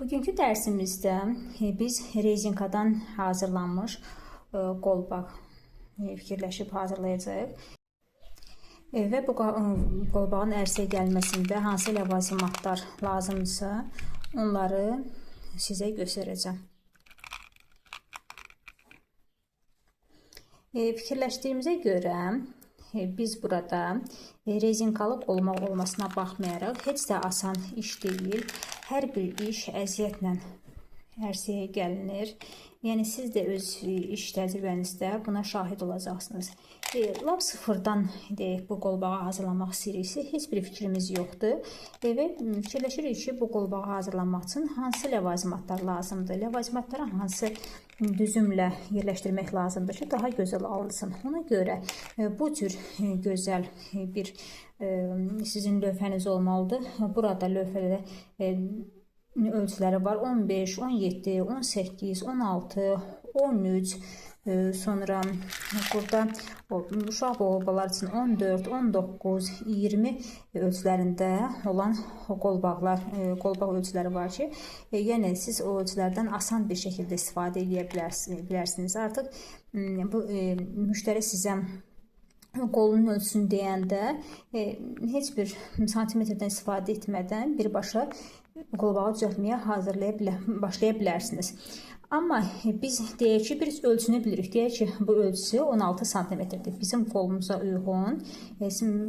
Bugünkü dərsimizdə biz rezinkadan hazırlanmış qolbaq fikirləşib hazırlayacağıq. Və bu qolbağın ərsəyə gəlməsində hansı ləvazimatlar lazımdırsa, onları sizə göstərəcəm. Fikirləşdiyimizə görə biz burada rezinkalı qolmaq olmasına baxmayaraq heç də asan iş deyil. Hər bir iş əziyyətlə ərsəyə gəlinir. Yəni siz də öz iş təcrübənizdə buna şahid olacaqsınız. Lap sıfırdan deyək bu qolbağı hazırlamaq istəyiriksə, heç bir fikrimiz yoxdur. Və fikirləşirik ki, bu qolbağı hazırlamaq üçün hansı ləvazimatlar lazımdır? Ləvazimatları hansı düzümlə yerləşdirmək lazımdır ki, daha gözəl alınsın. Ona görə bu cür gözəl bir sizin lövhəniz olmalıdır. Burada lövhədə ölçüləri var. 15, 17, 18, 16, 13, sonra burada uşaq qolbaqlar üçün 14, 19, 20 ölçülərində olan qolbaqlar, qolbaq ölçüləri var ki, yəni siz o ölçülərdən asan bir şəkildə istifadə edə bilərsiniz. Artıq bu müştəri sizə qolunun ölçüsünü deyəndə heç bir santimetrdən istifadə etmədən birbaşa qolbağı düzəltməyə başlaya bilərsiniz. Amma biz deyək ki, bir ölçünü bilirik. Deyək ki, bu ölçüsü 16 santimetrdir. Bizim qolumuza uyğun,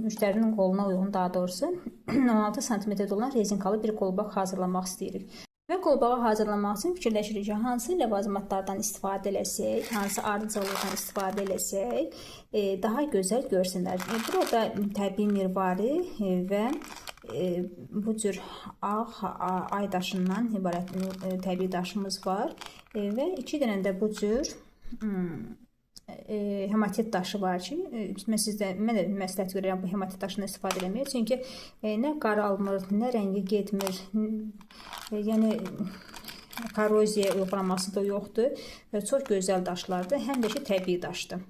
müştərinin qoluna uyğun daha doğrusu 16 santimetrdə olan rezinkalı bir qolbaq hazırlamaq istəyirik. Və qolbağı hazırlamaq üçün fikirləşirik ki, hansı ləvazimatlardan istifadə eləsək, hansı ardıcıllıqdan istifadə eləsək, daha gözəl görsünlər. Burada təbii mirvari və bu cür ağ ay daşından ibarət təbii daşımız var və 2 dənə də bu cür hematit daşı var ki, mən də məsləhət görürəm bu hematit daşından istifadə eləməyə. Çünki nə qaralmır, nə rəngi getmir, yəni korroziyaya uğraması da yoxdur. Çox gözəl daşlardır, həm də ki təbii daşdır.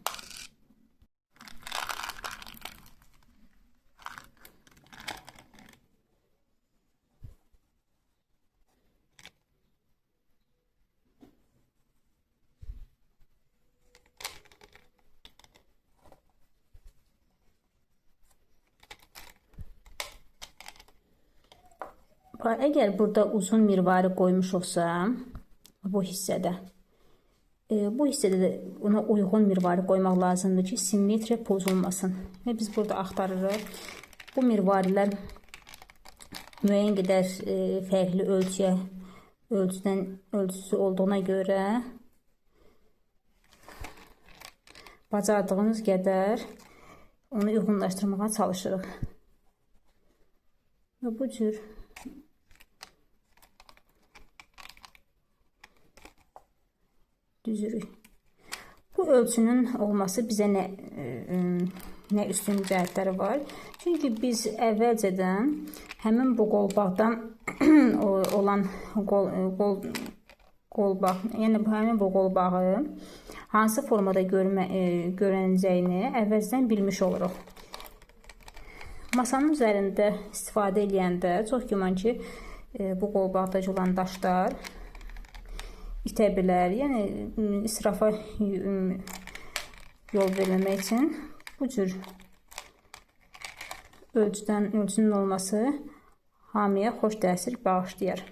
Əgər burada uzun mirvari qoymuş olsam, bu hissədə də ona uyğun mirvari qoymaq lazımdır ki, simmetriya pozulmasın. Və biz burada axtarırıq. Bu mirvarilər müəyyən qədər fərqli ölçüsü olduğuna görə bacardığımız qədər onu uyğunlaşdırmağa çalışırıq. Və bu cür düzürük. Bu ölçünün olması bizə nə üstün cəhətləri var? Çünki biz əvvəlcədən həmin bu qolbaqdan olan qolbaq, yəni həmin bu qolbağı hansı formada görünəcəyini əvvəlcədən bilmiş oluruq. Masanın üzərində istifadə eləyəndə çox güman ki, bu qolbaqda olan daşlar itə bilər. Yəni israfa yol verməmək üçün bu cür ölçünün olması hamıya xoş təsir bağışlayar.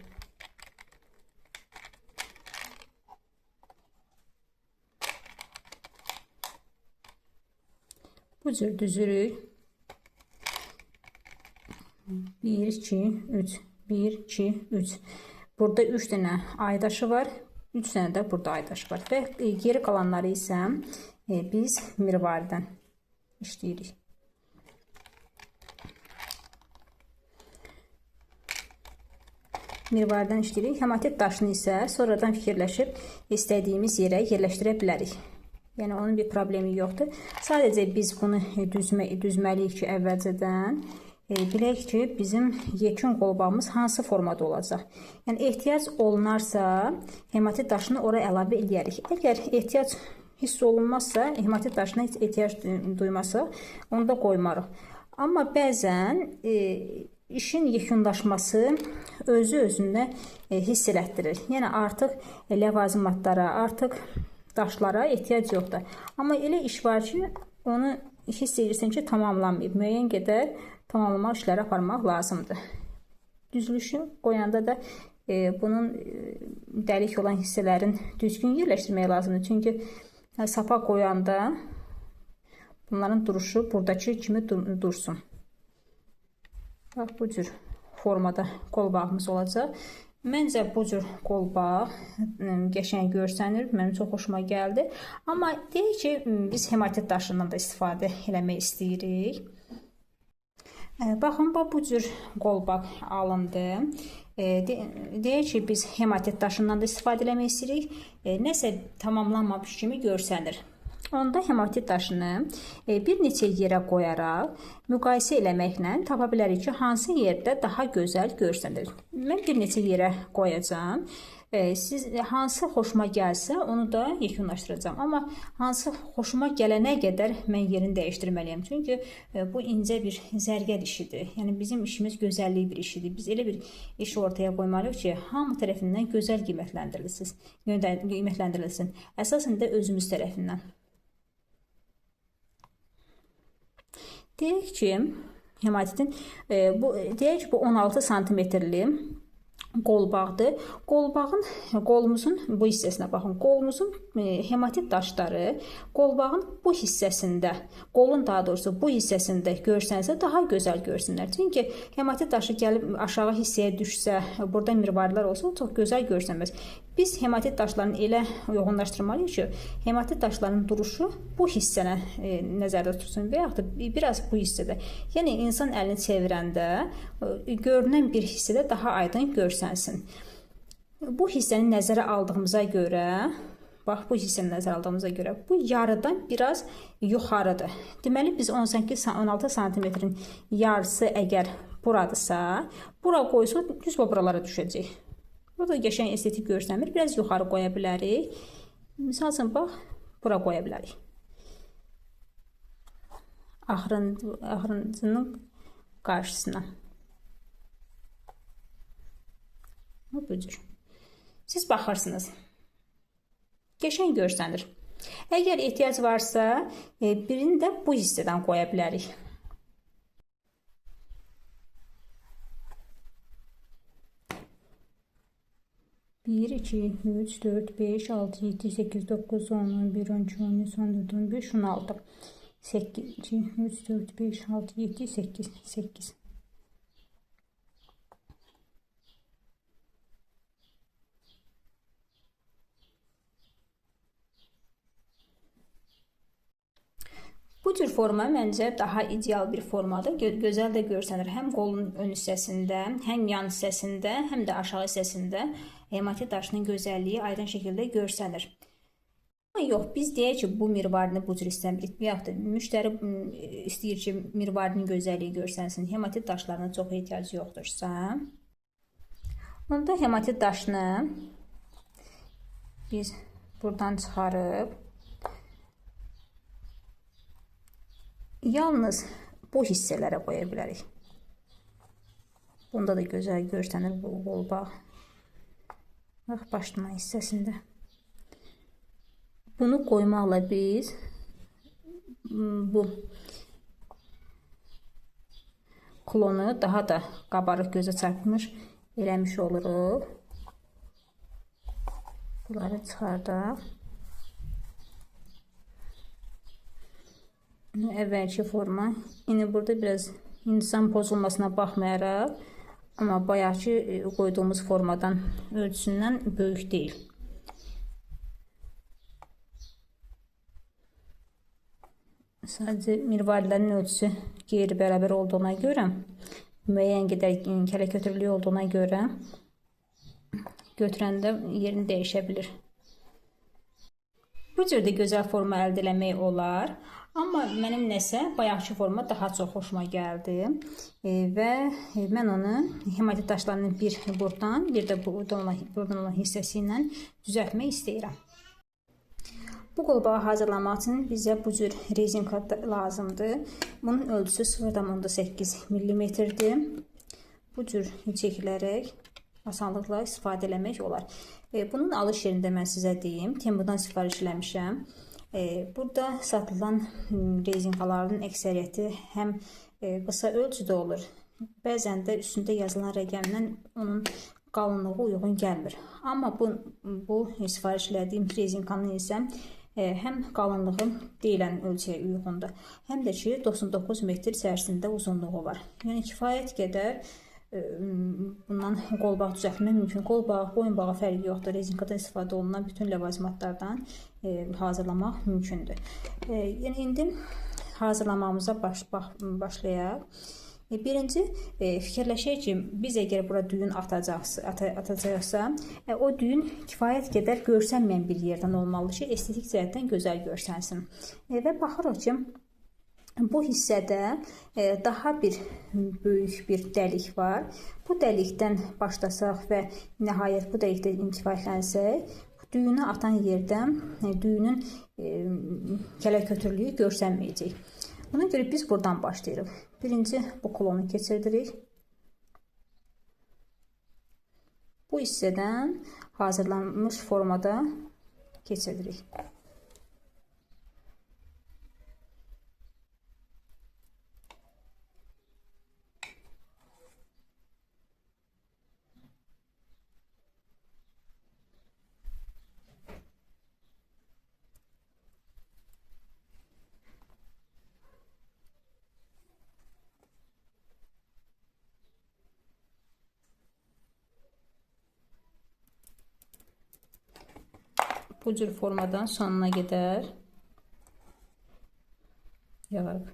Bu cür düzürük. 1, 2, 3. 1, 2, 3. Burada 3 dənə aydaşı var. 3 dənə də burada aydaşı var. Və geri qalanları isə biz mirvaridən işləyirik. Mirvaridən işləyirik. Hematit daşını isə sonradan fikirləşib istədiyimiz yerə yerləşdirə bilərik. Yəni onun bir problemi yoxdur. Sadəcə biz bunu düzməliyik ki, əvvəlcədən bilək ki, bizim yekun qolbağımız hansı formada olacaq. Yəni ehtiyac olunarsa, hematit daşını ora əlavə eləyərik. Əgər ehtiyac hiss olunmazsa, hematit daşına heç ehtiyac duymasaq, onu da qoymarıq. Amma bəzən İşin yekunlaşması özü özündə hiss elətdirir. Yəni artıq ləvazimatlara, artıq daşlara ehtiyac yoxdur. Amma elə iş var ki, onu hiss edirsən ki, tamamlanmayıb. Müəyyən qədər tamamlama işləri aparmaq lazımdır. Düzülüşü qoyanda da bunun dəlik olan hissələrin düzgün yerləşdirmək lazımdır. Çünki sapa qoyanda bunların duruşu buradakı kimi dursun. Bax, bu cür formada qolbağımız olacaq. Məncə bu cür qolbaq qəşəng görsənir. Mənim çox xoşuma gəldi. Amma deyək ki, biz hematit daşından da istifadə eləmək istəyirik. Baxın, bu cür qolbaq alındı. Deyək ki, biz hematit daşından da istifadə eləmək istəyirik. Nəsə tamamlanmamış kimi görsənir. Onda hematit daşını bir neçə yerə qoyaraq müqayisə eləməklə tapa bilərik ki, hansı yerdə daha gözəl görsənir. Mən bir neçə yerə qoyacağam. Siz hansı xoşuma gəlsə, onu da yekunlaşdıracağam. Amma hansı xoşuma gələnə qədər mən yerini dəyişdirməliyəm. Çünki bu incə bir zərgər işidir. Yəni bizim işimiz gözəllik bir işidir. Biz elə bir iş ortaya qoymalıyıq ki, hamı tərəfindən gözəl qiymətləndirilsin. Əsasən də özümüz tərəfindən. Deyək ki, hematitin, deyək ki, bu 16 santimetrli qolbaqdır. Qolbağın, qolumuzun bu hissəsinə baxın. Qolumuzun hematit daşları qolbağın bu hissəsində, qolun daha doğrusu bu hissəsində görsənsə daha gözəl görsünlər. Çünki hematit daşı gəlib aşağı hissəyə düşsə, burada mirvarilər olsa çox gözəl görsənməz. Biz hematit daşlarını elə yoğunlaşdırmalıyıq ki, hematit daşlarının duruşu bu hissənə nəzərdə tutsun və yaxud da biraz bu hissədə. Yəni insan əlini çevirəndə görünən bir hissədə daha aydın görsənsin. Bu hissəni nəzərə aldığımıza görə, bax bu hissəni nəzərə aldığımıza görə bu yarıdan biraz yuxarıdır. Deməli biz 18-16 santimetrin yarısı əgər buradırsa, bura qoysa düz buralara düşəcək. Burada qəşəng estetik görsənmir. Biraz yuxarı qoya bilərik. Misal üçün, bax, bura qoya bilərik. Axırıncının qarşısına. Bu cür. Siz baxırsınız. Qəşəng görsənir. Əgər ehtiyac varsa, birini də bu hissədən qoya bilərik. 1, 2, 3, 4, 5, 6, 7, 8, 9, 10, 11, 12, 13, 14, 15, 16, 8, 2, 3, 4, 5, 6, 7, 8, 8. Bu cür forma məncə daha ideal bir formadır. Gözəl də görsənir. Həm qolun ön hissəsində, həm yan hissəsində, həm də aşağı hissəsində hematit daşının gözəlliyi aydın şəkildə görsənir. Amma yox, biz deyək ki, bu mirvarini bu cür istəmirik. Və yaxud da müştəri istəyir ki, mirvarinin gözəlliyi görsənsin. Hematit daşlarına çox ehtiyacı yoxdursa, onda hematit daşını biz buradan çıxarıb yalnız bu hissələrə qoya bilərik. Bunda da gözəl görsənir bu qolbaq. Bax, başlama hissəsində. Bunu qoymaqla biz bu klonu daha da qabarıq gözə çarpmış eləmiş oluruq. Bunları çıxardaq. Əvvəlki forma. İndi burada biraz insan pozulmasına baxmayaraq, amma bayaqki qoyduğumuz formadan ölçüsündən böyük deyil. Sadəcə mirvarilərin ölçüsü qeyri-bərabər olduğuna görə, müəyyən qədər kələkötürlüyü olduğuna görə götürəndə yerini dəyişə bilir. Bu cür də gözəl forma əldə eləmək olar. Amma mənim nəsə bayaqki forma daha çox xoşuma gəldi və mən onu hematit daşlarının bir buradan, bir də buradan olan hissəsi ilə düzəltmək istəyirəm. Bu qolbağı hazırlamaq üçün bizə bu cür rezinka lazımdır. Bunun ölçüsü 0,8 millimetrdir. Bu cür çəkilərək asanlıqla istifadə eləmək olar. Bunun alış yerində mən sizə deyim, Temudan sifariş eləmişəm. Burada satılan rezinkaların əksəriyyəti həm qısa ölçüdə olur, bəzən də üstündə yazılan rəqəmlə onun qalınlığı uyğun gəlmir. Amma bu sifariş elədiyim rezinkanın isə həm qalınlığı deyilən ölçüyə uyğundur, həm də ki 99 metr içərisində uzunluğu var. Yəni kifayət qədər bundan qolbaq düzəltmək mümkün. Qolbaq, boyunbağı fərqi yoxdur. Rezinkadan istifadə olunan bütün ləvazimatlardan hazırlamaq mümkündür. Yəni indi hazırlamamıza başlayaq. Birinci, fikirləşək ki, biz əgər bura düyün atacaqsa, o düyün kifayət qədər görsənməyən bir yerdən olmalıdır ki, estetik cəhətdən gözəl görsənsin. Və baxırıq ki, bu hissədə daha bir böyük bir dəlik var. Bu dəlikdən başlasaq və nəhayət bu dəlikdə kifayətlənsək, düyünü atan yerdə düyünün kələkötürlüyü görsənməyəcək. Buna görə biz buradan başlayırıq. Birinci bu klonu keçirdirik. Bu hissədən hazırlanmış formada keçirdirik. Bu cür formadan sonuna qədər yığırıq.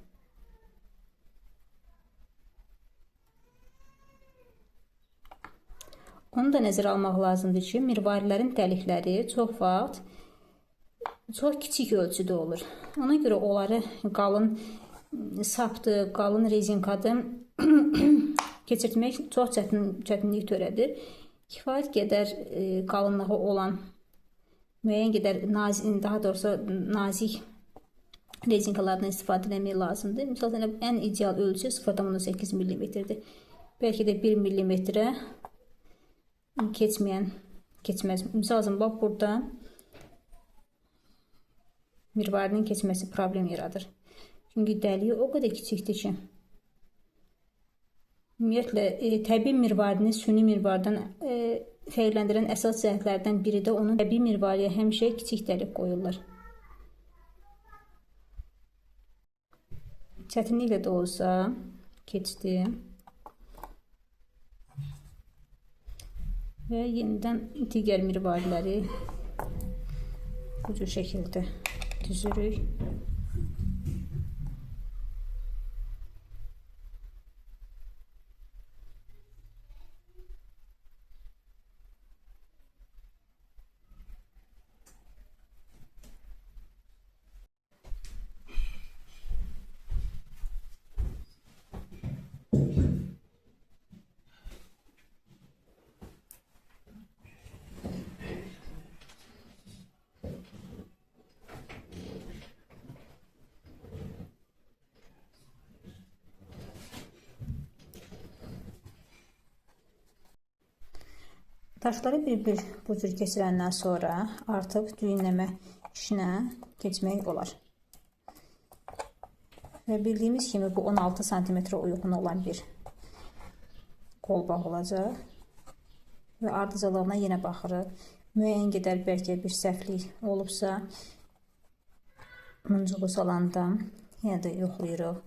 Onu da nəzərə almaq lazımdır ki, mirvarilərin dəlikləri çox vaxt çox kiçik ölçüdə olur. Ona görə onları qalın sapdı, qalın rezinkadı keçirtmək çox çətinlik törədir. Kifayət qədər qalınlığı olan müəyyən qədər nazik, daha doğrusu nazik rezinkalardan istifadə etmək lazımdır. Misal üçün, ən ideal ölçü 0,8 mm-dir. Bəlkə də 1 mm-ə keçməz. Misal üçün, bax burada mirvarinin keçməsi problem yaradır. Çünki dəliyi o qədər kiçikdir ki, ümumiyyətlə, təbii mirvarini süni mirvardan fərqləndirən əsas cəhətlərdən biri də onun təbii mirvariyə həmişə kiçik dəlik qoyurlar. Çətinliklə də olsa keçdi. Və yenidən digər mirvariləri bu cür şəkildə düzürük. Daşları bir-bir bu cür keçirəndən sonra artıq düyünləmə işinə keçmək olar. Və bildiyimiz kimi bu 16 sm uyğun olan bir qolbaq olacaq. Və ardıcalığına yenə baxırıq. Müəyyən qədər bəlkə bir səhvlik olubsa, muncuğu salanda yenə də yoxlayırıq.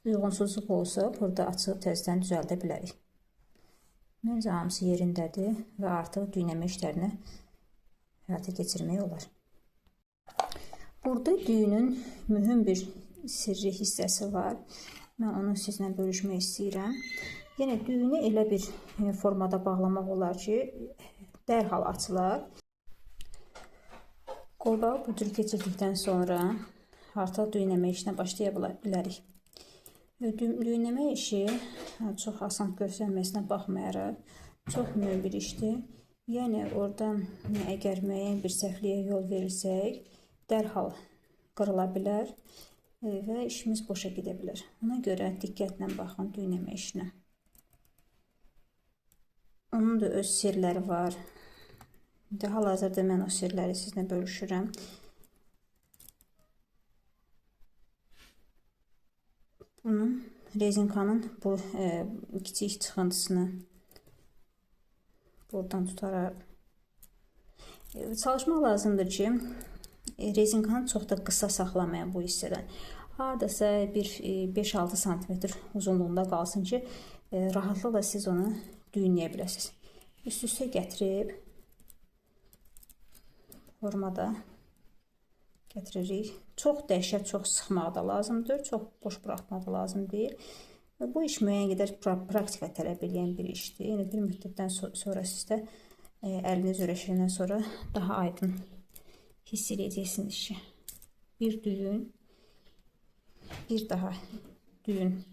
Uyğunsuzluq olsa, burada açıb təzədən düzəldə bilərik. Məncə hamısı yerindədir və artıq düyünləmə işlərini həyata keçirmək olar. Burada düyünün mühüm bir sirri hissəsi var. Mən onu sizlə bölüşmək istəyirəm. Yəni düyünü elə bir formada bağlamaq olar ki, dərhal açılar. Qolbağı bu cür keçirdikdən sonra artıq düyünləmə işinə başlaya bilərik. Düyünləmə işi çox asan görsənməsinə baxmayaraq çox mühüm bir işdir. Yəni orada əgər müəyyən bir səhvliyə yol verirsək, dərhal qırıla bilər və işimiz boşa gedə bilər. Ona görə diqqətlə baxın düyünləmə işinə. Onun da öz sirləri var. İndi hal-hazırda mən o sirləri sizinlə bölüşürəm. Bunun rezinkanın bu kiçik çıxıntısını buradan tutaraq çalışmaq lazımdır ki, rezinkanı çox da qısa saxlamayın bu hissədən. Hardasa bir 5-6 sm uzunluğunda qalsın ki, rahatlıqla siz onu düyünləyə biləsiniz. Üst-üstə gətirib formada gətiririk. Çox dəhşət, çox sıxmaq da lazımdır, çox boş buraxmaq da lazım deyil. Bu iş müəyyən qədər praktika tələb edən bir işdir. Yəni bir müddətdən sonra sizdə əliniz öyrəşəndən sonra daha aydın hiss edəcəksiniz işi. Bir düyün, bir daha düyün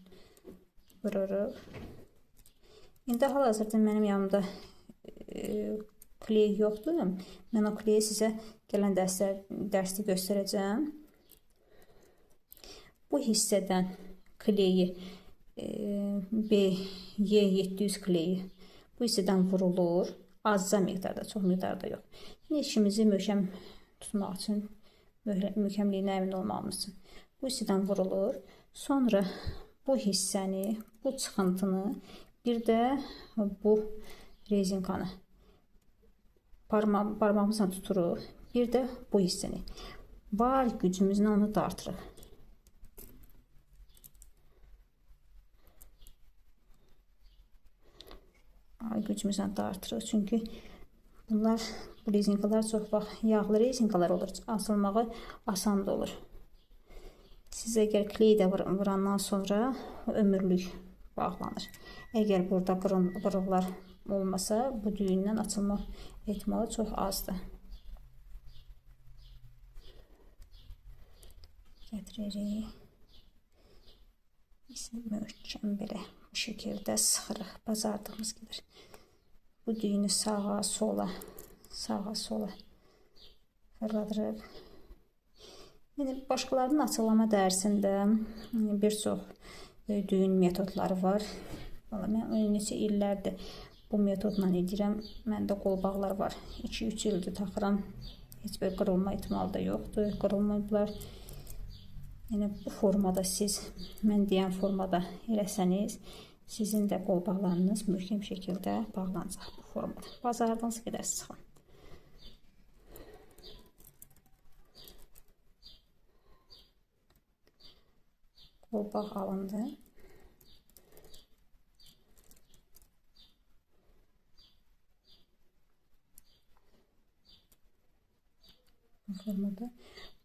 vururuq. İndi hal-hazırda mənim yanımda kley yoxdur. Mən o kleyi sizə gələn dərsdə göstərəcəm. Bu hissədən kleyi BY700 kleyi bu hissədən vurulur. Azca miqdarda, çox miqdarda yox. İndi işimizi möhkəm tutmaq üçün, möhkəmliyinə əmin olmağımız üçün bu hissədən vurulur. Sonra bu hissəni, bu çıxıntını, bir də bu rezinkanı parmağımızla tuturuq. Bir də bu hissəni. Var gücümüzlə onu dartırıq. Gücümüzlə dartırıq. Çünki bunlar, bu rezinkalar çox vaxt yağlı rezinkalar olur. Asılmağı asan da olur. Siz əgər kley də vurandan sonra ömürlük bağlanır. Əgər burada qırıqlar olmasa, bu düyündən açılma ehtimalı çox azdır. Gətiririk. Möhkəm belə bu şəkildə sıxırıq, bacardığımız qədər. Bu düyünü sağa, sola, sağa, sola fırladırıq. Yəni, başqalarının açıqlama dərsində bir çox düyün metodları var. Mən neçə illərdir bu metodla edirəm. Məndə qolbaqlar var. 2-3 ildir taxıram. Heç bir qırılma ehtimalı da yoxdur. Qırılmayıblar. Yəni, bu formada siz, mən deyən formada eləsəniz, sizin də qolbaqlarınız möhkəm şəkildə bağlanacaq bu formada. Bacardığınız qədər sıxın. Qolbaq alındı. Bu formada.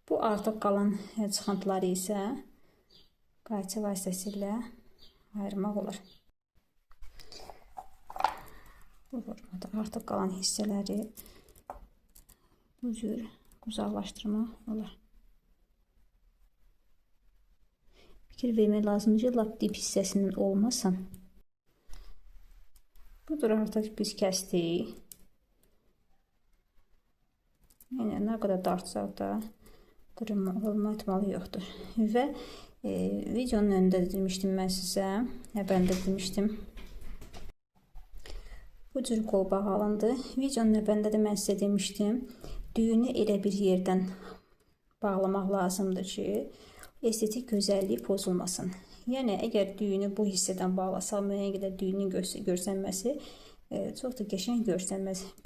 Bu artıq qalan çıxıntıları isə qayçı vasitəsilə ayırmaq olar. Bu formada artıq qalan hissələri bu cür uzaqlaşdırmaq olar. Fikir vermək lazımdır ki, lap dip hissəsindən olmasın. Budur, artıq biz kəsdik. Yəni, nə qədər dartsaq da qırılma ehtimalı yoxdur. Və videonun önündə də demişdim mən sizə, əvvəlində demişdim. Bu cür qolbaq alındı. Videonun əvvəlində də mən sizə demişdim, düyünü elə bir yerdən bağlamaq lazımdır ki, estetik gözəlliyi pozulmasın. Yəni, əgər düyünü bu hissədən bağlasaq, müəyyən qədər düyünün görsənməsi çox da qəşəng görsənməz. Biz